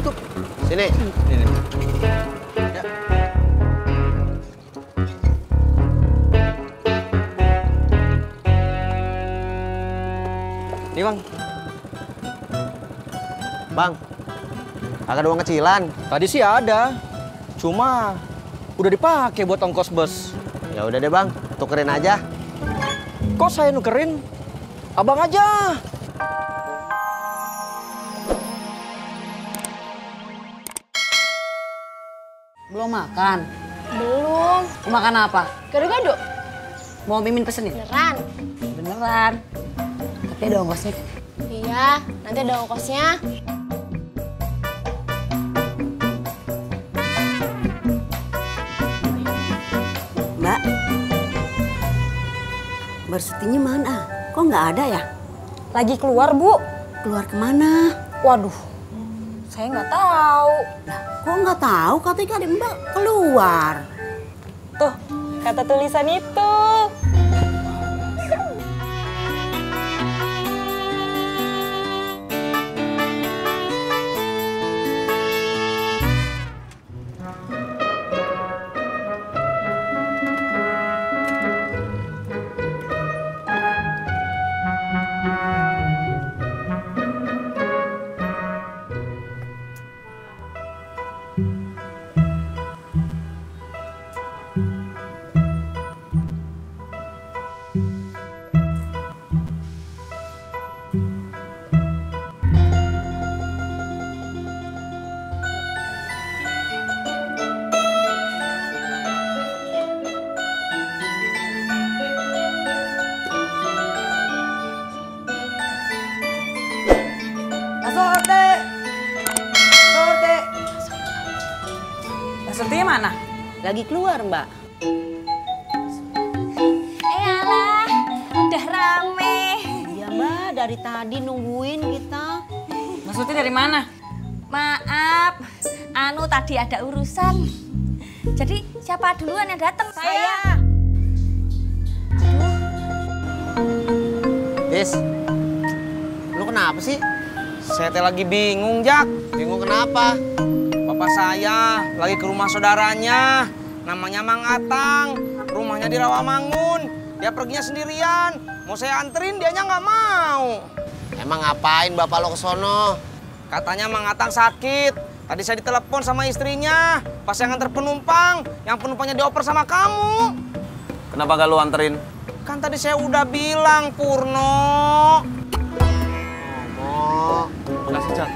Tuh. Sini. Ini. Ya. Nih bang. Bang, ada uang kecilan. Tadi sih ada, cuma udah dipakai buat ongkos bus. Ya udah deh bang, tukerin aja. Kok saya nukerin? Abang aja. Belum makan? Belum. Mau makan apa? Gado-gado. Mau Mimin pesenin? Beneran. Beneran. Tapi ada ongkosnya. Iya, nanti ada ongkosnya. Mbak. Mbak Sutinya mana? Kok nggak ada ya? Lagi keluar, Bu. Keluar kemana? Waduh, saya nggak tahu. Lah, kok nggak tahu? Katanya ada Mbak keluar. Tuh, kata tulisan itu. Surtinya mana? Lagi keluar, Mbak. Alah, udah rame. Iya, Mbak. Dari tadi nungguin kita. Mbak Surti dari mana? Maaf, tadi ada urusan. Jadi siapa duluan yang datang? Saya. Tis, lu kenapa sih? Saya teh lagi bingung, Jak. Bingung kenapa? Bapak saya lagi ke rumah saudaranya, namanya Mang Atang. Rumahnya di Rawamangun. Dia perginya sendirian. Mau saya anterin, dianya nggak mau. Emang ngapain bapak lo ke sono? Katanya Mang Atang sakit. Tadi saya ditelepon sama istrinya. Pas saya nganter penumpang, yang penumpangnya dioper sama kamu. Kenapa gak lu anterin? Kan tadi saya udah bilang, Purno. Oh, Makasih, Cat.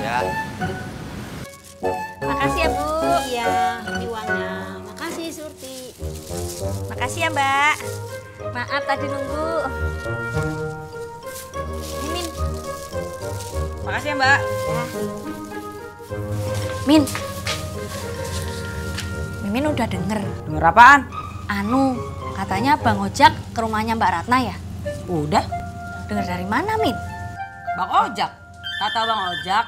ya. Makasih ya, Bu. Iya, ini uangnya. Makasih, Surti. Makasih ya, Mbak. Maaf tadi nunggu. Mimin. Makasih ya, Mbak. Ya. Min. Mimin udah denger. Denger apaan? Katanya Bang Ojak ke rumahnya Mbak Ratna ya? Udah. Denger dari mana, Min? Bang Ojak. Kata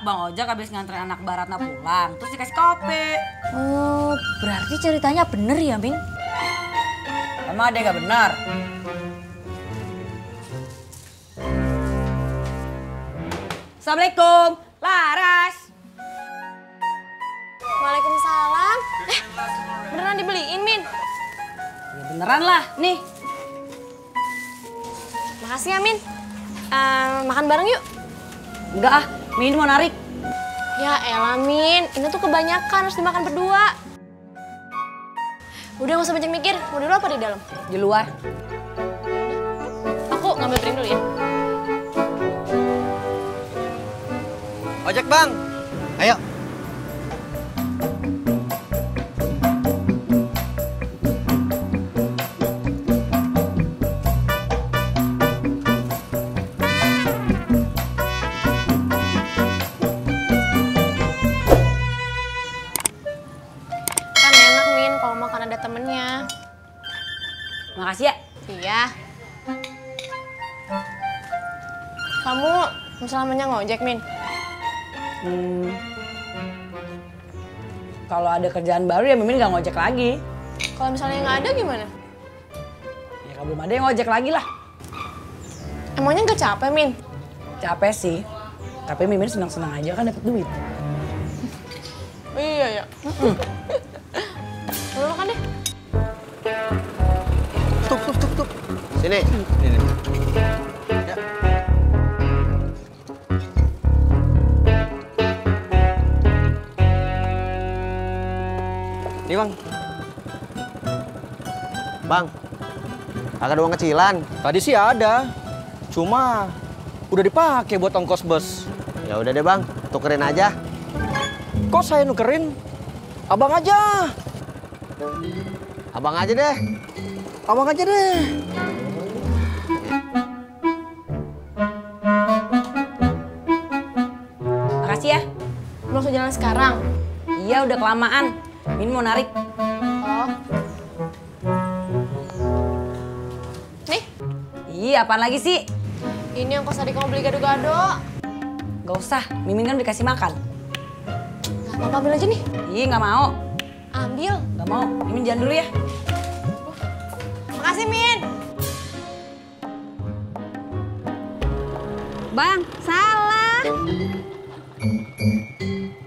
Bang Ojak habis nganterin anak Mbak Ratna pulang. Terus dikasih kopi. Oh, berarti ceritanya bener ya, Min? Emang ada yang gak benar? Assalamualaikum. Laras. Waalaikumsalam. Beneran dibeliin, Min? Ya beneran lah. Nih. Makasih ya, Min. Makan bareng yuk. Enggak ah. Min mau narik. Ya elah, Min. Ini tuh kebanyakan, harus dimakan berdua. Udah gak usah banyak mikir. Mau di luar apa di dalam? Di luar. Aku ngambil piring dulu ya. Ojek, Bang. Ayo. Kan enak, Min, kalau makan ada temennya. Makasih ya. Iya. Kamu selamanya ngojek, Min? Kalau ada kerjaan baru ya Mimin nggak ngojek lagi. Kalau misalnya nggak ada gimana? Ya kalau belum ada yang ngojek lagi lah. Emangnya nggak capek, Min? Capek sih. Tapi Mimin senang-senang aja kan dapet duit. Iya ya. Lu kan deh. Tuh. Sini. Ini. Ya. Nih bang, Bang, agak ada uang kecilan. tadi sih ada, cuma udah dipakai buat ongkos bus. Ya udah deh bang, tukerin aja. Kok saya nukerin? Abang aja. Abang aja deh. Abang aja deh. Makasih ya. Lu langsung jalan sekarang. Iya udah kelamaan. Mimin mau narik. Oh. Nih, Iya apaan lagi sih? ini yang kos adik kamu beli gado-gado. Gak usah, Mimin kan udah dikasih makan. Gak apa-apa, ambil aja nih. Iya nggak mau. Ambil. Gak mau. Mimin jalan dulu ya. Makasih, Min. Bang, salah.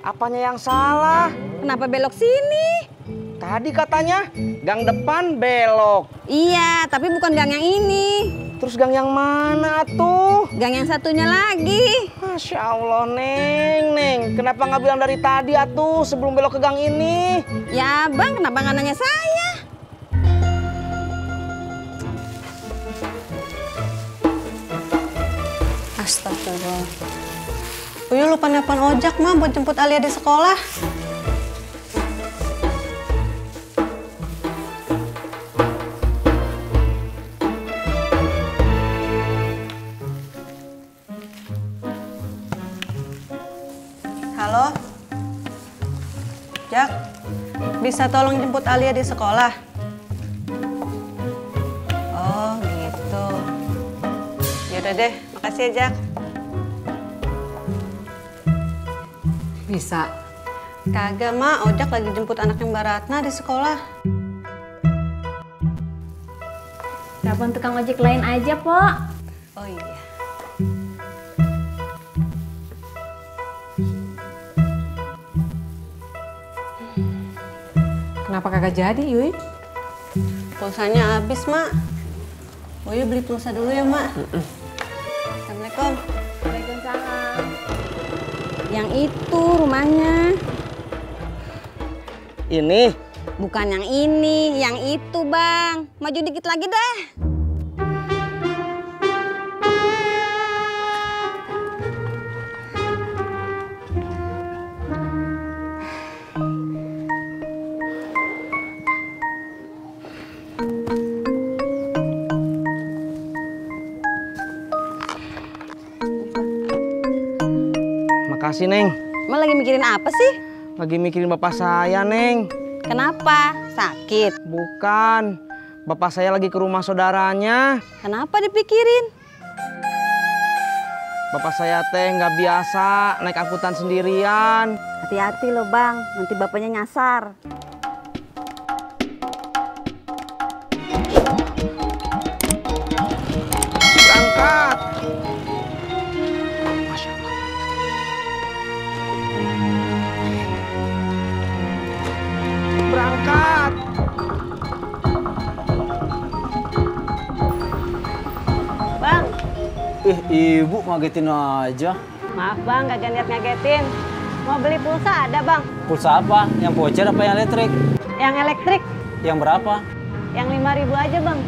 Apanya yang salah? Kenapa belok sini? Tadi katanya gang depan belok. Iya, tapi bukan gang yang ini. Terus gang yang mana tuh? Gang yang satunya lagi. Masya Allah, Neng. Kenapa nggak bilang dari tadi atuh sebelum belok ke gang ini? Ya bang, kenapa nggak nanya saya? Astagfirullah. Uyu lupa nelpon ojek mah buat jemput Alia di sekolah. Halo? Jak, bisa tolong jemput Alia di sekolah? Oh gitu. Yaudah deh, makasih ya Jak. Bisa. Kagak, Mak. Ojak lagi jemput anaknya Mbak Ratna di sekolah. Telepon tukang ojek lain aja, Pok. Oh iya. Kenapa kagak jadi, Yuy? Pulsanya habis, Mak. Uyu beli pulsa dulu ya, Mak. Assalamualaikum. Waalaikumsalam. Yang itu rumahnya. Ini Bukan yang ini, yang itu bang. Maju dikit lagi dah. makasih, Neng. Emang lagi mikirin apa sih? Lagi mikirin bapak saya, Neng. Kenapa? Sakit? Bukan. Bapak saya lagi ke rumah saudaranya. Kenapa dipikirin? Bapak saya teh nggak biasa naik angkutan sendirian. Hati-hati loh bang, nanti bapaknya nyasar. Berangkat. Masya Allah. Berangkat. Bang, Ih, ibu ngagetin aja. maaf bang, kagak niat ngagetin. Mau beli pulsa ada bang? Pulsa apa? Yang voucher apa yang elektrik? Yang elektrik, Yang berapa? yang 5.000 aja bang.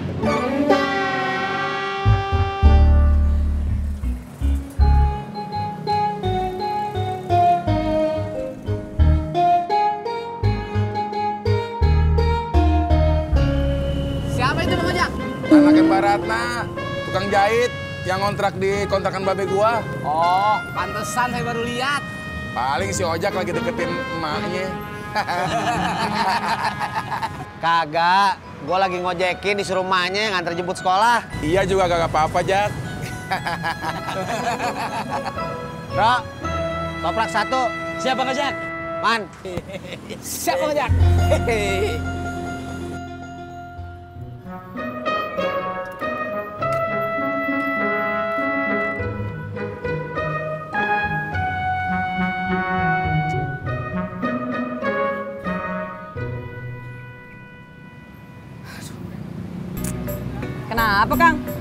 Siapa itu Bang Ojak? Anaknya Mbak Ratna, tukang jahit yang ngontrak di kontrakan babe gua. Oh, pantesan saya baru lihat. Paling si Ojak lagi deketin emaknya. Kagak, gue lagi ngojekin disuruh emaknya nganter jemput sekolah. Iya juga gak apa-apa, Jak. Bro, toprak satu. Siapa Bang Ojak? Man. Siapa Bang Ojak? Apa, Kang?